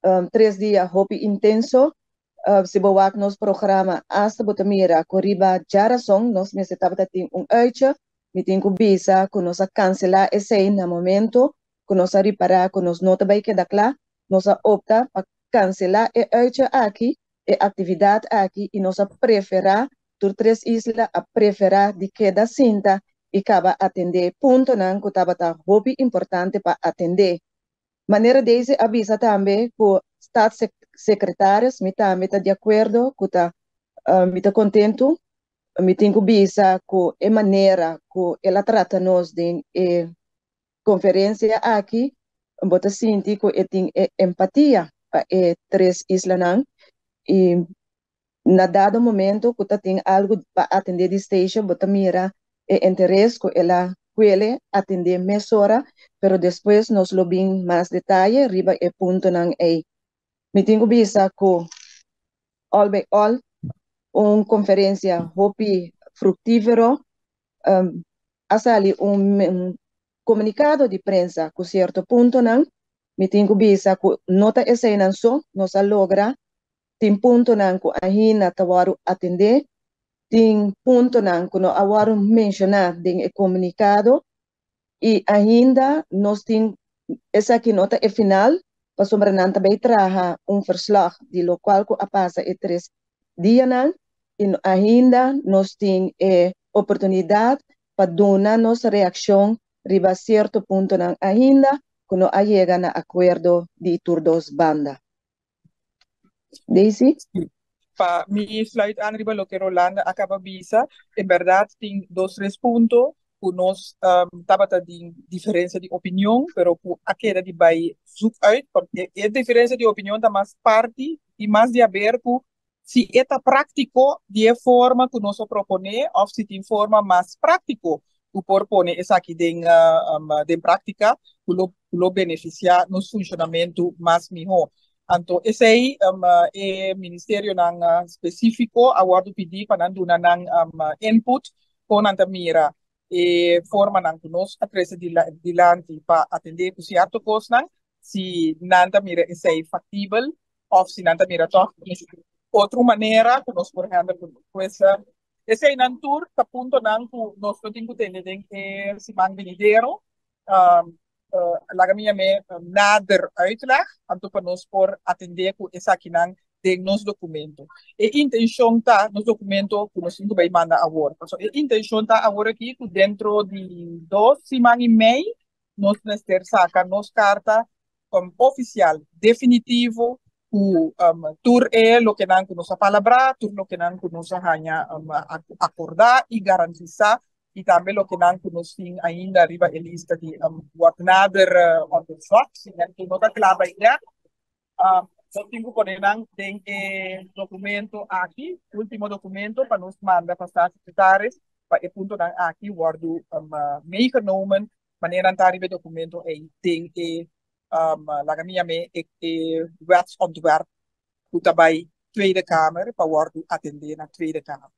3 dia hopi intenso. Si bo wak nos programa, hasta bo ta mira ku riba djarason nos mester tabata tin un uitje. Mi tin ku bisa ku nos a kanselá esei na momento ku nos a ripará ku nos no ta bai keda kla. Nos a opta pa kanselá e uitje aki, e aktividat aki, i nos a preferá, tur tres isla a preferá di keda sinta i kaba atendé puntonan ku tabata hopi importante pa atendé. Manera Daisy a bisa tambe ku staatssecretaris, mi tambe ta di akuerdo ku ta mi ta kontentu. Mi tin ku bisa ku e manera ku el a trata nos den e konferensia aki, bo ta sinti ku e tin e empatia pa e tres islanan i na dado momento ku ta tin algu pa atendé di station, bo ta mira e interes ku el a kuele atendé mesora, pero despues nos lo bin mas detaye riba e puntonan ei. Mi tin ku bisa ku all by all un konferensia hopi fruktífero. A sali un komunikado di prensa ku sierto puntonan. Mi tin ku bisa ku no ta eseinan so nos a logra. Tin puntonan ku ainda ta wòrdu atendé, tin puntonan ku no a wòrdu menshoná den e komunikado i ainda nos tin, esaki no ta e final, pasobra nan ta bai traha un verslag di lokual ku a pasa e 3 dianan i ainda nos tin e oportunidat pa duna nos reakshon riba sierto puntonan ainda ku no a yega na akuerdo di tur dos banda. Daisy? Pa mi sluit aan riba loke Rolanda a kaba bisa, en bèrdat tin dos tres punto ku nos tabata di diferensia di opinion, pero ku a keda di bai zoek uit. E diferensia di opinion ta mas parti i mas di haber ku si e ta práktiko di e forma ku nos a proponé òf si tin forma mas práktiko ku por pone esaki den práktika ku lo benefisiá nos funshonamentu mas mihó. Anto esei e ministerionan spesífiko a wòrdu pidí pa nan duna nan input kon nan ta mira e formanan ku nos a trese dilanti pa atendé ku sierto kosnan, si nan ta mira esei faktibel òf si nan ta mira tòg otro manera ku nos por handle ku. Pues eseinan tur ta puntonan ku nos lo tin ku tene den e siman benidero. Laga mi yam'é nader uitleg, anto pa nos por atendé ku esakinan den nos dokumento. E intenshon ta, nos dokumento ku nos tin ku bai manda awor. Pasobra e intenshon ta awor aki ku dentro di 2 siman i mei nos mester saka nos karta ofisial definitivo ku tur e lokenan ku nos a palabrá, tur lokenan ku nos a haña akordá i garantisá i tambe lokenan ku nos tin ainda riba e lista di wat nader onderzocht, si nan no ta kla bai ya. Nos tin ku pone nan den e dokumento aki, último dokumento pa nos manda pa staatssecretaris pa e puntonan aki wòrdu meegenomen manera nan ta riba e dokumento ei den e laga mi yam'é e wetsontwerp ku ta bai Tweede Kamer pa wòrdu atendé na Tweede Kamer.